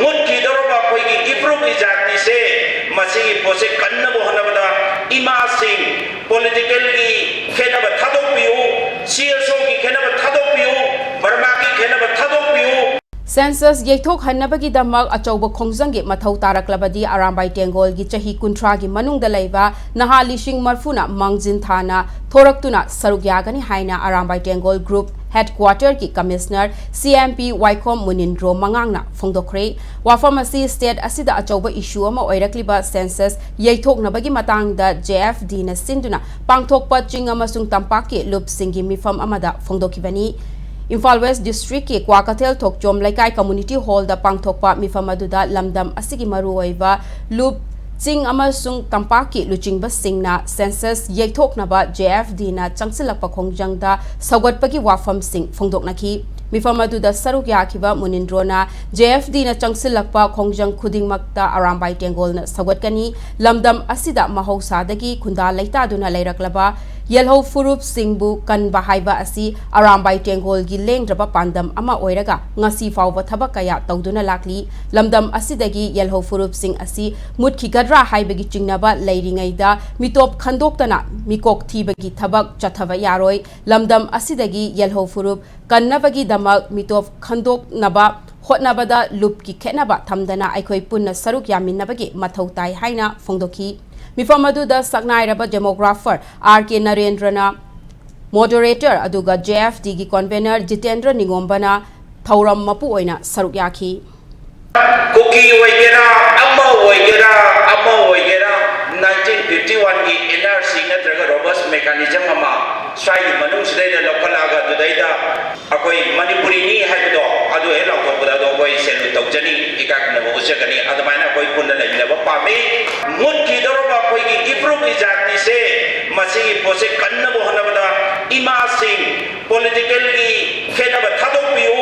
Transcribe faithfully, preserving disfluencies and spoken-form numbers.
ꯃꯨꯠꯈꯤꯗꯧꯔꯕ ꯑꯩꯈꯣꯏꯒꯤ ꯏꯐ꯭ꯔꯨꯞꯀꯤ ꯖꯥꯇꯤꯁꯦ, ꯃꯁꯤꯒꯤ ꯄꯣꯠꯁꯦ ꯀꯟꯅꯕ ꯍꯣꯠꯅꯕꯗ ꯏꯃꯥꯁꯤꯡ, ꯄꯣꯂꯤꯇꯤꯀꯦꯜꯒꯤ ꯈꯦꯠꯅꯕ ꯊꯥꯗꯣꯛꯄꯤꯌꯨ, ꯁꯤ ꯑꯦꯁ ꯑꯣꯒꯤ ꯈꯦꯠꯅꯕ ꯊꯥꯗꯣꯛꯄꯤꯌꯨ, ꯕꯔꯃꯥꯒꯤ ꯈꯦꯠꯅꯕ ꯊꯥꯗꯣꯛꯄꯤꯌꯨ꯫ Census ꯌꯩꯊꯣꯛꯍꯟꯅꯕꯒꯤꯗꯃꯛ ꯑꯆꯧꯕ ꯈꯣꯡꯖꯪꯒꯤ ꯃꯊꯧ ꯇꯥꯔꯛꯂꯕꯗꯤ ꯑꯔꯥꯝꯕꯥꯏ ꯇꯦꯡꯒꯣꯜꯒꯤ ꯆꯍꯤ ꯀꯨꯟꯊ꯭ꯔꯥꯒꯤ ꯃꯅꯨꯡꯗ ꯂꯩꯕ ꯅꯍꯥ ꯂꯤꯁꯤꯡ ꯃꯔꯐꯨꯅ ꯃꯥꯡꯖꯤꯟ ꯊꯥꯅ ꯊꯣꯔꯛꯇꯨꯅ ꯁꯔꯨꯛ ꯌꯥꯒꯅꯤ ꯍꯥꯏꯅ ꯑꯔꯥꯝꯕꯥꯏ ꯇꯦꯡꯒꯣꯜ ꯒ꯭ꯔꯨꯞ ꯍꯦꯗꯀ꯭ꯋꯥꯇꯔꯒꯤ ꯀꯃꯤꯁꯅꯔ ꯁꯤ ꯑꯦꯝ ꯄꯤ ꯋꯥꯏꯈꯣꯝ ꯃꯨꯅꯤꯟꯗ꯭ꯔꯣ ꯃꯉꯥꯡꯅ ꯐꯣꯡꯗꯣꯛꯈ꯭ꯔꯦ꯫ ꯋꯥꯐꯝ ꯑꯁꯤ ꯁ꯭ꯇꯦꯠ ꯑꯁꯤꯗ ꯑꯆꯧꯕ ꯏꯁꯨ ꯑꯃ ꯑꯣꯏꯔꯛꯂꯤꯕ ꯁꯦꯟꯁꯁ ꯌꯩꯊꯣꯛꯅꯕꯒꯤ ꯃꯇꯥꯡꯗ ꯖꯦ ꯑꯦꯐ ꯗꯤꯅ ꯁꯤꯟꯗꯨꯅ ꯄꯥꯡꯊꯣꯛꯄ ꯆꯤꯡ ꯑꯃꯁꯨꯡ ꯇꯝꯄꯥꯛꯀꯤ ꯂꯨꯞꯁꯤꯡꯒꯤ ꯃꯤꯐꯝ ꯑꯃꯗ ꯐꯣꯡꯗꯣꯛꯈꯤꯕꯅꯤ꯫ ꯏꯝꯐꯥꯜ ꯋꯦꯁ ꯗꯤꯁꯇ꯭ꯔꯤꯛꯀꯤ ꯀ꯭ꯋꯥꯀꯩꯊꯦꯜ ꯊꯣꯛꯆꯣꯝ ꯂꯩꯀꯥꯏ ꯀꯝꯃꯨꯅꯤꯇꯤ ꯍꯣꯜꯗ ꯄꯥꯡꯊꯣꯛꯄ ꯃꯤꯐꯝ ꯑꯗꯨꯗ ꯂꯝꯗꯝ ꯑꯁꯤꯒꯤ ꯃꯔꯨꯑꯣꯏꯕ ꯂꯨꯞ, ꯆꯤꯡ ꯑꯃꯁꯨꯡ ꯇꯝꯄꯥꯛꯀꯤ ꯂꯨꯆꯤꯡꯕꯁꯤꯡꯅ ꯁꯦꯟꯁꯁ ꯌꯩꯊꯣꯛꯅꯕ ꯖꯦ ꯑꯦꯐ ꯗꯤꯅ ꯆꯪꯁꯤꯜꯂꯛꯄ ꯈꯣꯡꯖꯪꯗ ꯁꯧꯒꯠꯄꯒꯤ ꯋꯥꯐꯝꯁꯤꯡ ꯐꯣꯡꯗꯣꯛꯅꯈꯤ꯫ ꯃꯤꯐꯝ ꯑꯗꯨꯗ ꯁꯔꯨꯛ ꯌꯥꯈꯤꯕ ꯃꯨꯅꯤꯟꯗ꯭ꯔꯣꯅ ꯖꯦ ꯑꯦꯐ ꯗꯤꯅ ꯆꯪꯁꯤꯜꯂꯛꯄ ꯈꯣꯡꯖꯪ ꯈꯨꯗꯤꯡꯃꯛꯇ ꯑꯔꯥꯝꯕꯥꯏ ꯇꯦꯡꯒꯣꯜꯅ ꯁꯧꯒꯠꯀꯅꯤ꯫ ꯂꯝꯗꯝ ꯑꯁꯤꯗ ꯃꯍꯧꯁꯥꯗꯒꯤ ꯈꯨꯟꯗꯥ ꯂꯩꯇꯥꯗꯨꯅ ꯂꯩꯔꯛꯂꯕ ꯌꯦꯜꯍꯧ ꯐꯨꯔꯨꯞꯁꯤꯡꯕꯨ ꯀꯟꯕ ꯍꯥꯏꯕ ꯑꯁꯤ ꯑꯔꯥꯝꯕꯥꯏ ꯇꯦꯡꯒꯣꯜꯒꯤ ꯂꯦꯡꯗ꯭ꯔꯕ ꯄꯥꯟꯗꯝ ꯑꯃ ꯑꯣꯏꯔꯒ ꯉꯁꯤ ꯐꯥꯎꯕ ꯊꯕꯛ ꯀꯌꯥ ꯇꯧꯗꯨꯅ ꯂꯥꯛꯂꯤ꯫ ꯂꯝꯗꯝ ꯑꯁꯤꯗꯒꯤ ꯌꯦꯜꯍꯧ ꯐꯨꯔꯨꯞꯁꯤꯡ ꯑꯁꯤ ꯃꯨꯠꯈꯤꯒꯗ꯭ꯔꯥ ꯍꯥꯏꯕꯒꯤ ꯆꯤꯡꯅꯕ ꯂꯩꯔꯤꯉꯩꯗ ꯃꯤꯇꯣꯞ ꯈꯟꯗꯣꯛꯇꯅ ꯃꯤꯀꯣꯛ ꯊꯤꯕꯒꯤ ꯊꯕꯛ ꯆꯠꯊꯕ ꯌꯥꯔꯣꯏ꯫ ꯂꯝꯗꯝ ꯑꯁꯤꯗꯒꯤ ꯌꯦꯜꯍꯧ ꯐꯨꯔꯨꯞ ꯀꯟꯅꯕꯒꯤꯗꯃꯛ ꯃꯤꯇꯣꯞ ꯈꯟꯗꯣꯛꯅꯕ ꯍꯣꯠꯅꯕꯗ ꯂꯨꯞꯀꯤ ꯈꯦꯠꯅꯕ ꯊꯝꯗꯅ ꯑꯩꯈꯣꯏ ꯄꯨꯟꯅ ꯁꯔꯨꯛ ꯌꯥꯃꯤꯟꯅꯕꯒꯤ ꯃꯊꯧ ꯇꯥꯏ ꯍꯥꯏꯅ ꯐꯣꯡꯗꯣꯛꯈꯤ꯫ ꯃꯤꯐꯝ ꯑꯗꯨꯗ ꯁꯛꯅꯥꯏꯔꯕ ꯗꯦꯃꯣꯒ꯭ꯔꯥꯐꯔ ꯑꯥꯔ ꯀꯦ ꯅꯔꯦꯟꯗ꯭ꯔꯅ ꯃꯣꯗꯔꯦꯇꯔ ꯑꯗꯨꯒ ꯖꯦ ꯑꯦꯐ ꯗꯤꯒꯤ ꯀꯣꯟꯚꯦꯅꯔ ꯖꯤꯇꯦꯟꯗ꯭ꯔ ꯅꯤꯉꯣꯝꯕꯅ ꯊꯧꯔꯝ ꯃꯄꯨ ꯑꯣꯏꯅ ꯁꯔꯨꯛ ꯌꯥꯈꯤ꯫ ꯀꯨꯀꯤ ꯑꯣꯏꯒꯦꯔꯥ, ꯑꯃ ꯑꯣꯏꯒꯦꯔꯥ, ꯑꯃ ꯑꯣꯏꯒꯦꯔꯥ, ꯅꯥꯏꯟꯇꯤꯟ ꯐꯤꯐꯇꯤ ꯋꯥꯟꯒꯤ ꯑꯦꯟ ꯑꯥꯔ ꯁꯤ ꯅꯠꯇ꯭ꯔꯒ ꯔꯣꯕꯁ ꯃꯦꯀꯥꯅꯤꯖꯝ ꯑꯃ ꯁ꯭ꯋꯥꯏꯒꯤ ꯃꯅꯨꯡꯁꯤꯗꯩꯗ ꯂꯧꯈꯠꯂꯛꯑꯒ ꯑꯗꯨꯗꯩꯗ ꯑꯩꯈꯣꯏ ꯃꯅꯤꯄꯨꯔꯤꯅꯤ ꯍꯥꯏꯕꯗꯣ ꯑꯗꯨ ꯍꯦꯛ ꯂꯥꯎꯊꯣꯛꯄꯗ ꯑꯗꯣ ꯑꯩꯈꯣꯏ ꯁꯦꯂꯨꯠ ꯇꯧꯖꯅꯤ, ꯏꯀꯥꯏ ꯈꯨꯝꯅꯕ ꯎꯠꯆꯒꯅꯤ꯫ ꯑꯗꯨꯃꯥꯏꯅ ꯑꯩꯈꯣꯏ ꯄꯨꯟꯅ ꯂꯩꯃꯤꯟꯅꯕ ꯄꯥꯝꯃꯤ꯫ ꯃꯨꯠꯈꯤꯗꯧꯔꯕ ꯑꯩꯈꯣꯏꯒꯤ ꯏꯐ꯭ꯔꯨꯞꯀꯤ ꯖꯥꯇꯤꯁꯦ, ꯃꯁꯤꯒꯤ ꯄꯣꯠꯁꯦ ꯀꯟꯅꯕ ꯍꯣꯠꯅꯕꯗ ꯏꯃꯥꯁꯤꯡ, ꯄꯣꯂꯤꯇꯤꯀꯦꯜꯒꯤ ꯈꯦꯠꯅꯕ ꯊꯥꯗꯣꯛꯄꯤꯌꯨ,